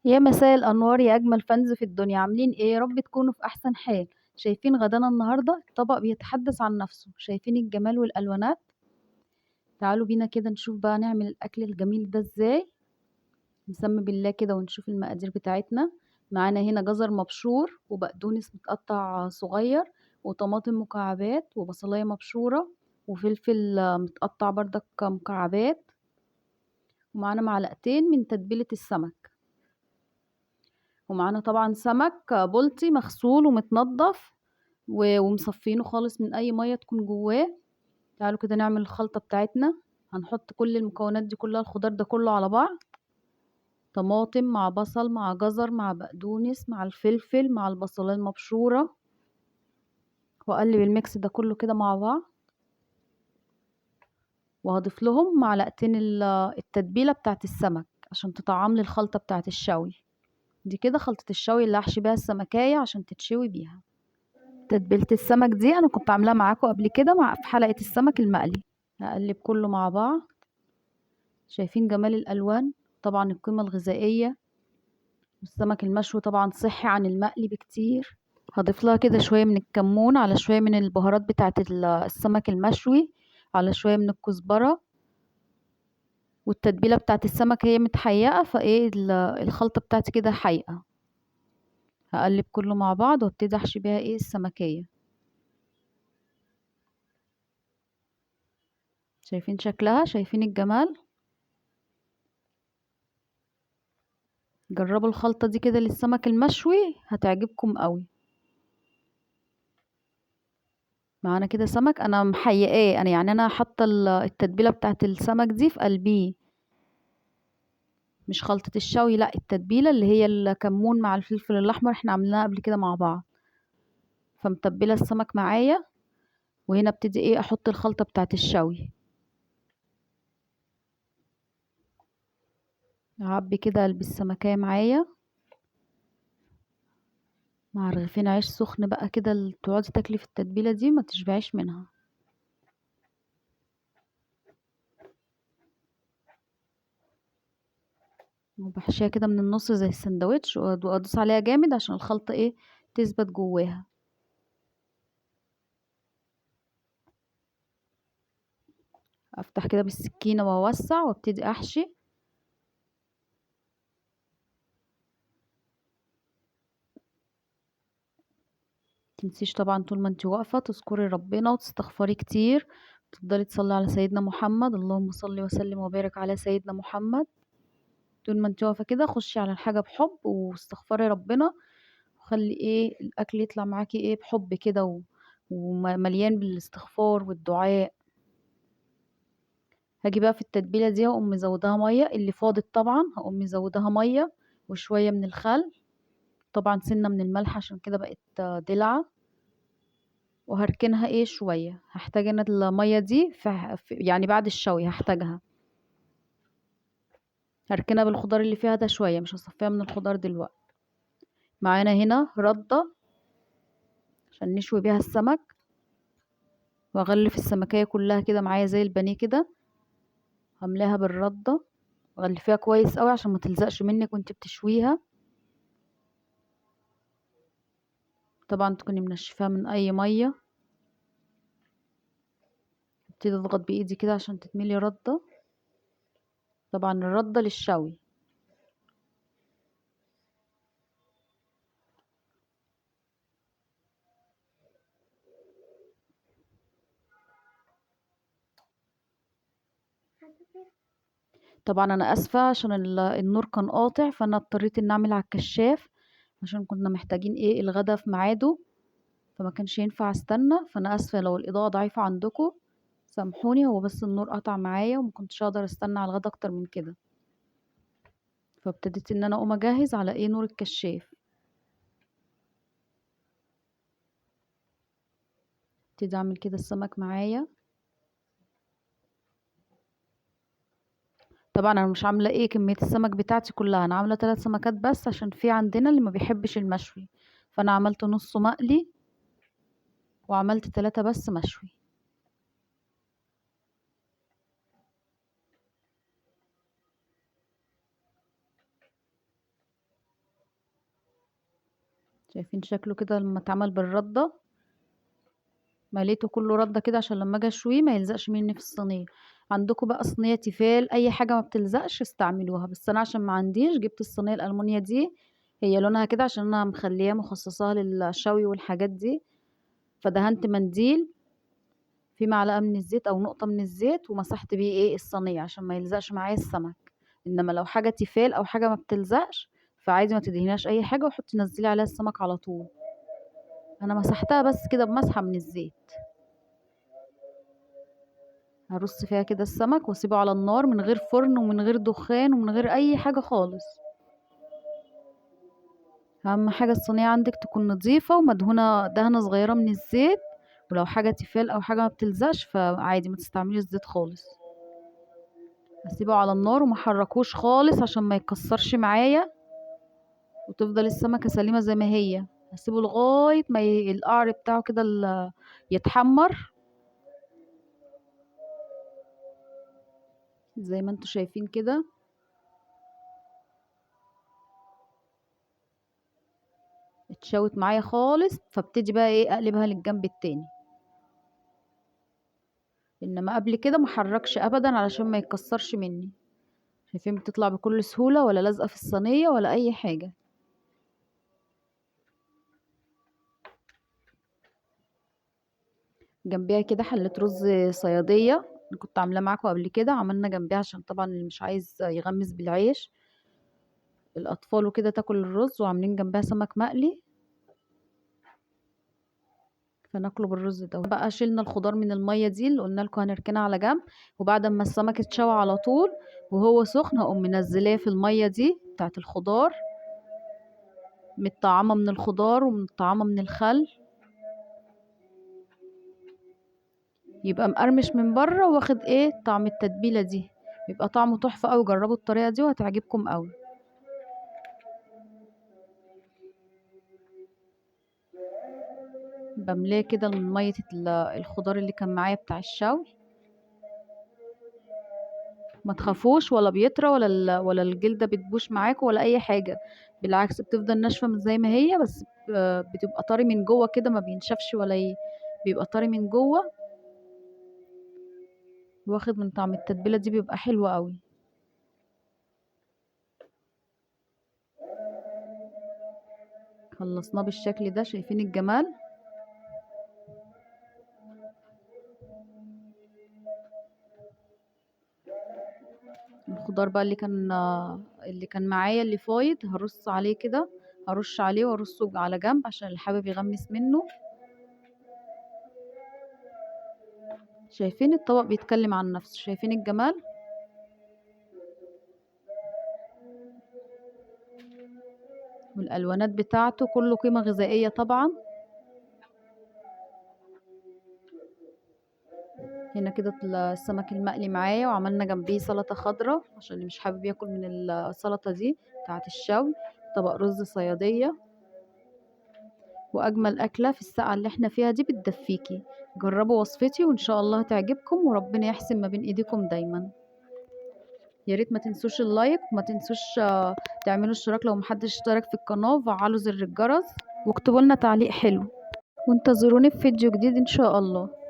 يا مساء الأنوار يا أجمل fans في الدنيا، عاملين إيه؟ يا رب تكونوا في أحسن حال. شايفين غدانا النهاردة؟ الطبق بيتحدث عن نفسه، شايفين الجمال والألوانات؟ تعالوا بينا كده نشوف بقى نعمل الأكل الجميل ده إزاي. نسمي بالله كده ونشوف المقادير بتاعتنا. معانا هنا جزر مبشور وبقدونس متقطع صغير وطماطم مكعبات وبصلاية مبشورة وفلفل متقطع بردك مكعبات، ومعانا معلقتين من تتبيلة السمك، ومعانا طبعا سمك بلطي مغسول ومتنضف ومصفينه خالص من اي مية تكون جواه. تعالوا كده نعمل الخلطة بتاعتنا. هنحط كل المكونات دي كلها، الخضار ده كله على بعض، طماطم مع بصل مع جزر مع بقدونس مع الفلفل مع البصلايه المبشوره، واقلب الميكس ده كله كده مع بعض. وهضيف لهم معلقتين التتبيله بتاعت السمك عشان تطعم لي الخلطة بتاعت الشوي دي. كده خلطه الشوي اللي هحشي بيها السمكايه عشان تتشوي بيها. تتبيله السمك دي انا كنت عاملاها معاكم قبل كده في حلقة السمك المقلي. هقلب كله مع بعض. شايفين جمال الالوان؟ طبعا القيمة الغذائية، والسمك المشوي طبعا صحي عن المقلي بكتير. هضيف لها كده شوية من الكمون على شوية من البهارات بتاعت السمك المشوي على شوية من الكزبره، والتتبيله بتاعت السمك هي متحيقه، فايه الخلطة بتاعتي كده حقيقة. هقلب كله مع بعض وابتدي احشي بيها ايه السمكيه. شايفين شكلها؟ شايفين الجمال؟ جربوا الخلطة دي كده للسمك المشوي هتعجبكم قوي. معانا كده سمك انا محيقاه، انا يعني انا حاطه التتبيله بتاعت السمك دي في قلبية، مش خلطه الشوي، لا التتبيله اللي هي الكمون مع الفلفل الاحمر احنا عملناها قبل كده مع بعض. فمتبله السمك معايا. وهنا ابتدي ايه احط الخلطة بتاعت الشوي. اعبي كده قلب السمكيه معايا مع رغيفين عيش سخن بقى كده، تقعدي تاكلي في التتبيله دي ما تشبعيش منها. وبحشيها كده من النص زي السندوتش، وادوس عليها جامد عشان الخلطة ايه تثبت جواها. افتح كده بالسكينة واوسع وابتدي احشي. متنسيش طبعا طول ما انت واقفة تذكري ربنا وتستغفري كتير، تفضلي تصلي على سيدنا محمد، اللهم صل وسلم وبارك على سيدنا محمد. طول ما انت واقفة كده خشي على الحاجة بحب واستغفري ربنا، وخلي ايه الاكل يطلع معاكي ايه بحب كده ومليان بالاستغفار والدعاء. هاجي بقى في التتبيله دي هقوم مزوداها مية، اللي فاضت طبعا هقوم مزوداها مية وشوية من الخل، طبعا سنة من الملح عشان كده بقت دلعه، وهركنها ايه شوية. هحتاج انا المية دي في يعني بعد الشوي هحتاجها، هركنها بالخضار اللي فيها ده شوية، مش هصفيها من الخضار دلوقتي. معانا هنا رده عشان نشوي بيها السمك، واغلف السمكيه كلها كده معايا زي البانيه كده، هملاها بالردة، غلفيها كويس قوي عشان ما تلزقش منك وانت بتشويها. طبعا تكوني منشفاها من اي مية. ابتدي اضغط بايدي كده عشان تتملي رده، طبعا الردة للشوي. طبعا انا اسفه عشان النور كان قاطع، فانا اضطريت ان اعمل على الكشاف عشان كنا محتاجين ايه الغدا في ميعاده، فما كانش ينفع استنى. فانا اسفه لو الاضاءة ضعيفة عندكم، سامحوني، هو بس النور قطع معايا وما كنتش اقدر استنى على الغدا اكتر من كده، فابتديت ان انا اقوم اجهز على ايه نور الكشاف. ابتدي اعمل كده السمك معايا. طبعا انا مش عامله ايه كمية السمك بتاعتي كلها، انا عامله 3 سمكات بس عشان في عندنا اللي ما بيحبش المشوي، فانا عملت نصه مقلي وعملت 3 بس مشوي. شايفين شكله كده لما اتعمل بالردة؟ مليته كله ردة كده عشان لما اجي اشويه ما يلزقش مني في الصينية. عندكم بقى صينية تيفال اي حاجة ما بتلزقش استعملوها، بس انا عشان ما عنديش جبت الصينية الألمونيا دي، هي لونها كده عشان انا مخليها مخصصاها للشوي والحاجات دي. فدهنت منديل في معلقة من الزيت او نقطة من الزيت ومسحت بيه الصينية عشان ما يلزقش معايا السمك. انما لو حاجة تيفال او حاجة ما بتلزقش فعادي ما تدهنيهاش اي حاجة وحطي نزلي عليها السمك على طول. انا مسحتها بس كده بمسحة من الزيت. هرص فيها كده السمك واسيبه على النار من غير فرن ومن غير دخان ومن غير اي حاجة خالص. اهم حاجة الصينية عندك تكون نظيفة ومدهونة دهنة صغيرة من الزيت، ولو حاجة تيفال او حاجة ما بتلزقش فعادي ما تستعمليش الزيت خالص. هسيبه على النار وما حركوش خالص عشان ما يتكسرش معايا وتفضل السمكة سليمة زي ما هي. هسيبه لغاية ما القعر بتاعه كده يتحمر زي ما انتوا شايفين كده. اتشوت معايا خالص، فابتدي بقى اقلبها للجنب التاني. انما قبل كده ما حركش ابدا علشان ما يتكسرش مني. شايفين بتطلع بكل سهولة ولا لازقة في الصينية ولا اي حاجة. جنبيها كده حلة رز صيادية انا كنت عاملاه معاكم قبل كده، عملنا جنبيها عشان طبعا اللي مش عايز يغمس بالعيش الاطفال وكده تاكل الرز، وعاملين جنبها سمك مقلي فناكله بالرز ده. بقى شلنا الخضار من الميه دي اللي قلنا لكم هنركنها على جنب، وبعد ما السمك اتشوى على طول وهو سخن هقوم منزلاه في الميه دي بتاعت الخضار، متطعمه من الخضار ومتطعمه من الخل، يبقى مقرمش من بره واخد طعم التتبيله دي، بيبقى طعمه تحفه قوي. جربوا الطريقه دي وهتعجبكم قوي. بملاه كده من ميه الخضار اللي كان معايا بتاع الشوي. ما تخافوش ولا بيطرى ولا الجلده بتبوش معاكم ولا اي حاجه، بالعكس بتفضل ناشفه من زي ما هي، بس بتبقى طري من جوه كده، ما بينشفش ولا بيبقى طري من جوه واخد من طعم التتبيله دي، بيبقى حلو قوي. خلصناه بالشكل ده، شايفين الجمال؟ الخضار بقى اللي كان معايا اللي فايض هرص عليه كده، هرش عليه وارصه على جنب عشان اللي حابب يغمس منه. شايفين الطبق بيتكلم عن نفسه، شايفين الجمال؟ والالوانات بتاعته كله قيمة غذائية طبعا. هنا كده السمك المقلي معايا، وعملنا جنبيه سلطة خضراء عشان اللي مش حابب ياكل من السلطة دي بتاعت الشوي، طبق رز صيادية. وأجمل أكلة في السقعة اللي احنا فيها دي بتدفيكي. جربوا وصفتي وإن شاء الله هتعجبكم، وربنا يحسن ما بين إيديكم دايما. يا ريت ما تنسوش اللايك، وما تنسوش تعملوا اشتراك لو محدش اشترك في القناة، وفعلوا زر الجرس، واكتبوا لنا تعليق حلو، وانتظروني في فيديو جديد إن شاء الله.